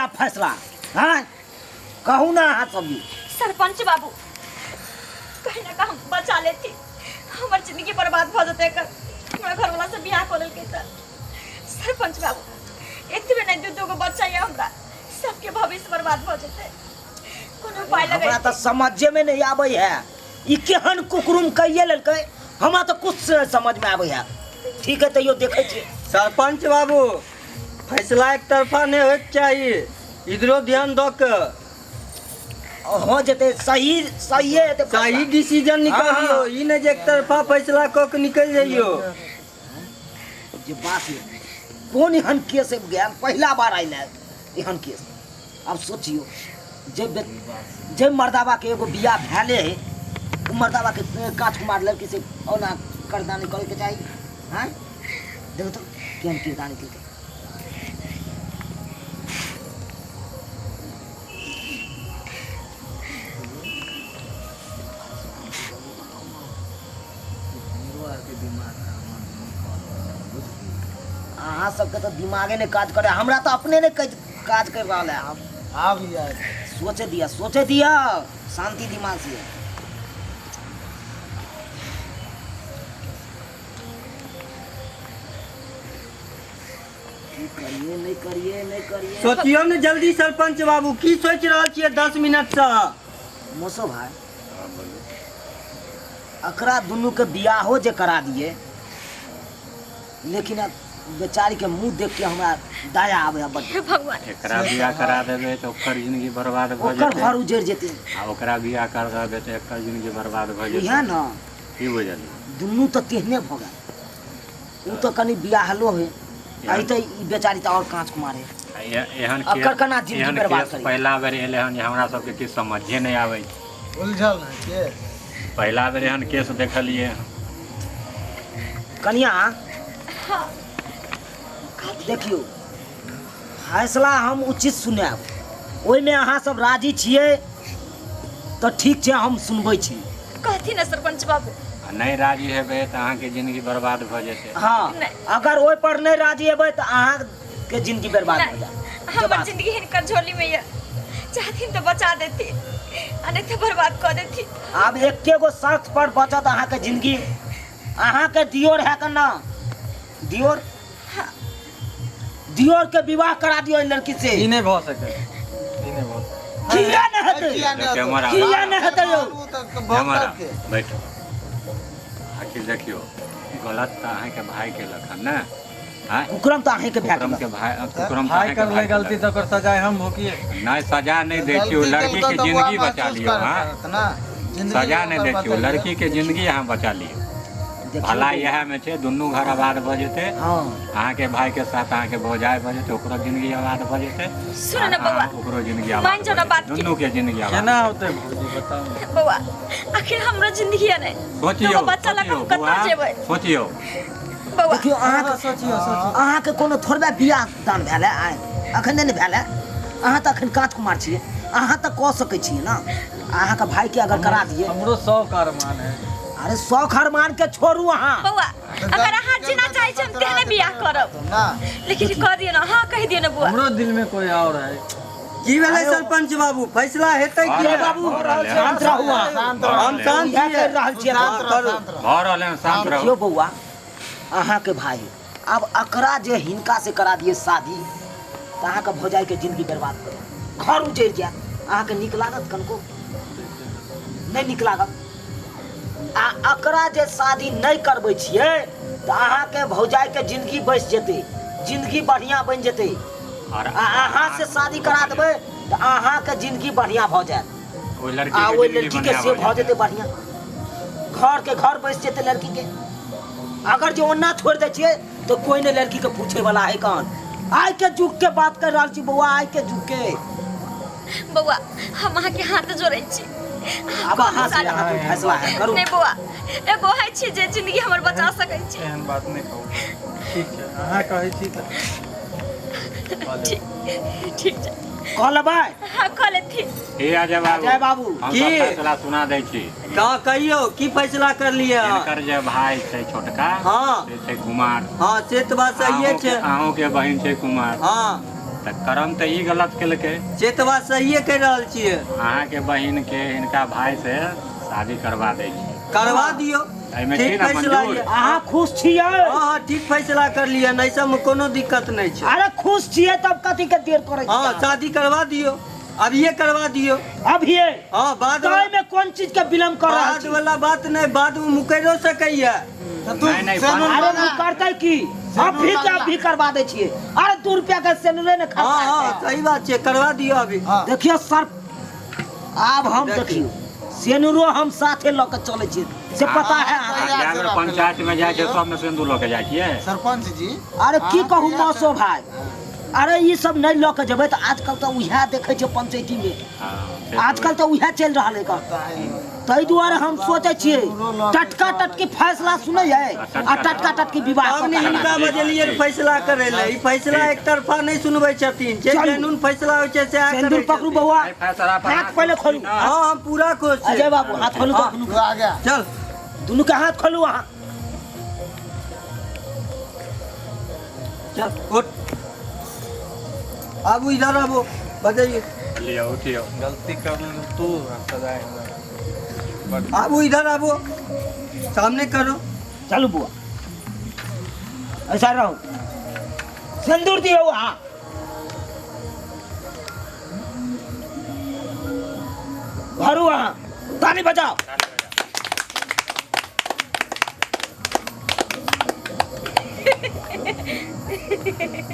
आब फैसला? हाँ, कहू ना अहाँ सब जी। सरपंच बाबू, कहीं ना कहीं बचा लेती, हमर जिंदगी बर्बाद भऽ जेतै एकर। हमरा घरवाला से बियाह कऽ लेलकै तऽ सरपंच बाबू, एतबे नहि, दू दू गो बच्चा यऽ हमरा, सबके भविष्य बर्बाद भऽ जेतै। कोनो उपाय हमरा लगै। तऽ समझे में नहीं आबै है, ई केहन कुकरुम कहिए लेलकै, हमरा तऽ कुछ नहीं समझ में आबै है। ठीक है, तैयो देखै छियै। सरपंच बाबू, फैसला एक तरफा नहीं होइके चाही, इधरो ध्यान दऽ के हो जेतै सही, सहिए हेतै फैसला। सही डिसीजन निकालियौ, हाँ। ई नहि जे एक तरफा फैसला कऽ के निकलि जइयौ। जे बात है, कोन एहन केस आबि गेल, पहिला बार आयल है एहन केस। आब सोचियौ, जे मर्दाबा के एगो बियाह भेले है, उ मर्दाबा के कांच कुमार लड़की से ओना करदानी करे के चाही? हाँ, देखो तो केहन किरदानी केलकै। अहाँ सबके तऽ दिमागे नहि काज करे, हमरा तऽ अपने नहि काज कर रहल है। आब आब यार सोचे दिया, सोचे दिया, शांति दिमाग से। की करिए, नहीं करिए, नहीं करिए। सोचियौ ने जल्दी सरपंच बाबू, की सोचि रहल छियै 10 मिनट से? मौसो भाई, एकरा दुनू के बियाहो जे करा दिए, लेकिन अब बेचारी के मुंह देख के हमरा दया आवे है बड्ड। हे भगवान। एकरा बियाह करा देबै तऽ ओकर जिंदगी बर्बाद भऽ ओकर जेतै घर उजड़ जेतै, आ ओकरा बियाह करा देबै तऽ एकर जिंदगी बर्बाद भऽ इएह जेतै। ने। की बुझलियै? दुनू तऽ तेहने भऽ गेल। ओ तऽ कनि बियाहलो है, अही तऽ ई बेचारी तऽ और काँच कुमार है। आ एहन अकर केस केना जिंदगी एहन बर्बाद केस करी? पहिला बेर एलै हन जे हमरा सबके किछु समझे नहि आबै छै। उलझल है के। पहिला बेर एहन केस देखलियै हन। कनिया, देखियौ, फैसला हम उचित सुनायब, ओहिमे अहाँ सब राजी छियै तऽ ठीक छै, हम सुनबै छी। कहथिन ने सरपंच बाबू। आ नहि राजी हेबै तऽ अहाँके जिंदगी बर्बाद भऽ जेतै। हाँ। नहि। अगर ओहि पर नहि राजी हेबै तऽ अहाँके जिंदगी बर्बाद भऽ नहि, जायत। हमर बात। जिंदगी हिनकर झोली में यऽ, चाहथिन तऽ बचा देथिन आ नहि तऽ बर्बाद कऽ देथिन। आब एके गो शर्त पर बचत अहाँके जिंदगी। अहाँके दियोर है के ना? दियोर, दियोर के विवाह करा दियो एहि लड़की से। ई नहि भऽ सकैत, ई नहि भऽ सकैत। किया नहि हेतै? किया नहि हेतै? कैमरा। किया नहि हेतै यौ? ओ तऽ बहुत कैमरा करतै। बैठो। आखिर देखियौ, गलत तऽ अहाँके भाय केलक हन ने? आँय? कुकरम तऽ अहींके भए कुकरम गेल। के भाय, कुकरम तऽ भाय अहाँके करले भाय गलती केलक। तऽ ओकर सजाय हम भोगिए? नहि, सजा नहि दै छी, ओ गलती लड़की केलकै के तऽ ओ जिंदगी महसूस बचा लियौ। करऽ हाँ, पड़त ने। जिंदगी सजा नहि ओकर दै छी, ओ बदलि लड़की के जिंदगी अहाँ बचा लियौ। देखियौ भला बौआ। इएह मे छै, दुनू घर आबाद भऽ जेतै। हाँ। अहाँके भाई के साथ अहाँके भौजाइ भऽ जेतै, ओकरो जिंदगी आबाद भऽ जेतै। सुन ने बौआ, ओकरो जिंदगी आबाद मान जाओ ना भऽ जेतै। बात के। दुनू के जिंदगी आबाद। केना होतै भौजी, बताउ ने। बौआ, आखिर हमरो जिंदगी है नहि, सोचियौ, दूगो बच्चा लऽ कऽ सोचियौ हम कतऽ बौआ, जेबै? सोचियौ। बौआ। देखियौ, अहाँके सोचियौ, सोचियौ। अहाँके कोनो थोड़बे बियाह दान भेल है? आइ अखन नहि ने भेल है। अहाँ तऽ अखन काँच कुमार छियै, अहाँ तऽ कऽ सकै छियै ने। अहाँके भाई के अगर करा दिए। हमरो शौक अरमान है। अरे शौक अरमान के छोड़ू अहाँ। बौआ, अगर अहाँ जेना चाहै छी हम तेहने बियाह करब, ना। लेकिन कह दियौ ने, हाँ कहि दियौ ने बौआ। हमरो दिल में कोई और है। की भेलै सरपंच बाबू, फैसला हेतै की भऽ नहि? बाबू, रहल है। शांत रहू अहाँ। शांत रहू। हम शांत इएह छियै। करि रहल छियै। शांत रहू, करू। शांत रहू। भऽ रहल है, शांत रहू। देखियौ बौआ, अहाँके भाई आब अकरा जे हिनका से करा दिए शादी तऽ अहाँके भौजाइके जिंदगी बर्बाद करू, घर उजड़ि जायत। अहाँके नीक लागत? कनको नहि नीक लागत। आ अकरा जे शादी नहि करबै छियै तऽ अहाँके भौजाइके जिंदगी बचि जेतै, जिंदगी बढ़िआँ बनि जेतै। और आ अहाँ से शादी करा देबै तऽ अहाँके जिंदगी बढ़िआँ भऽ जायत। ओहि लड़की आ के ओहि जिंदगी लड़की के बढ़िआँ से भऽ भऽ जेतै। जेतै बढ़िआँ, घर के घर बसि जेतै लड़की के। अगर जे ओना छोड़ि दै छियै तऽ कोइ नहि लड़की के पूछे वाला है कौन। आइ के युग के बात कर रहल छी बौआ, आइ के युग के। बौआ, हम अहाँके हाथ जोड़ै छी। आब अहाँ से अहाँके फैसला है, करू। नहि बौआ, एगो है छी जे जिंदगी हमर बचा सकै छी। एहन बात नहि कहू, ठीक छै, अहाँ कहै छी तऽ ठीक, ठीक छै। कऽ लेबै? हाँ, कऽ लेथिन। हे अजय बाबू, अजय बाबू। हम की? सब फैसला सुना दै छी। तऽ कहियौ, की फैसला करलियै अहाँ? हिनकर जे भाय छै छोटका, हाँ। से छै कुमार। हाँ, से तऽ बात सहिए अहूँ छै। के अहूँ के बहिन छै कुमार। हाँ। तऽ करम तऽ ई गलत केलकै। से तऽ बात सहिए कहि रहल छियै। अहाँके बहिनके हिनका भाई से शादी करवा दै छी। करवा दियौ। एहिमे छी ठीक ने फैसला मंजूर? यऽ। अहाँ खुश छियै? हँ हँ, ठीक फैसला कर लिअ, नहि सबमे कोनो दिक्कत नहि छै। अरे खुश छियै तब कथी के देर करै हँ, छियै? शादी करवा दियौ, अभिये करवा दियौ। अभिये? हँ, बाद तऽ एहिमे कोन चीज के विलम्ब कर रहल बाद छी? वाला बात नहि, बाद मे मुकैरो सकैया। तऽ तू नहीं, नहीं, सेनुर अरे बना। मुकरतै की, अभी के अभी करवा दै छियै। अरे 2 रुपया के सेनुरे ने हँ खर्चा हँ, हेतै। सही बात छै, करवा दियौ अभी। हँ। देखियौ सर, आब हम देखियौ। देखियौ सेनुरो हम साथे लऽ के चलै छियै, से पता है अहाँके? आ जाए बेर पंचायत में जाइ छै सबमे सिन्दूर लऽ के जाइ छियै। सरपंच जी, अरे की अहाँ कहू कहिया मौसो भाई, अरे ई सब नहि लऽ के जेबै तऽ आजकल तऽ उएह देखै छै पंचायती में। हँ, से तऽ आजकल तऽ उएह चलि रहल है। ताहि दुआरे हम सोचै छियै टटका टटकी फैसला सुनै है आ टटका टटकी विवाह तब ने कऽ के। हिनका बजेलियै फैसला करै लए। ई फैसला एक तरफा नहि सुनबै छथिन, जे चलू। कानून फैसला होइ छै सएह सिन्दूर करै पकड़ू छथिन। बौआ, एहि फैसला पर हाथ अहाँ पहिले खुश खोलू। छी ने? हँ, हम पूरा खुश छी। अजय बाबू हाथ खोलू तऽ दुनू तू आ गया। चल, दुनू के हाथ खोलू अहाँ। चल उठ, आबू इधर आबू, बजाइए। लियौ उठियौ। गलती कर लेलू तू आ सजाए हमरा बड। आबू इधर आबू, सामने करो। चलू बुआ, ऐसा रहू, सिन्दूर दियौ अहाँ। भरू अहाँ, ताली बजाओ।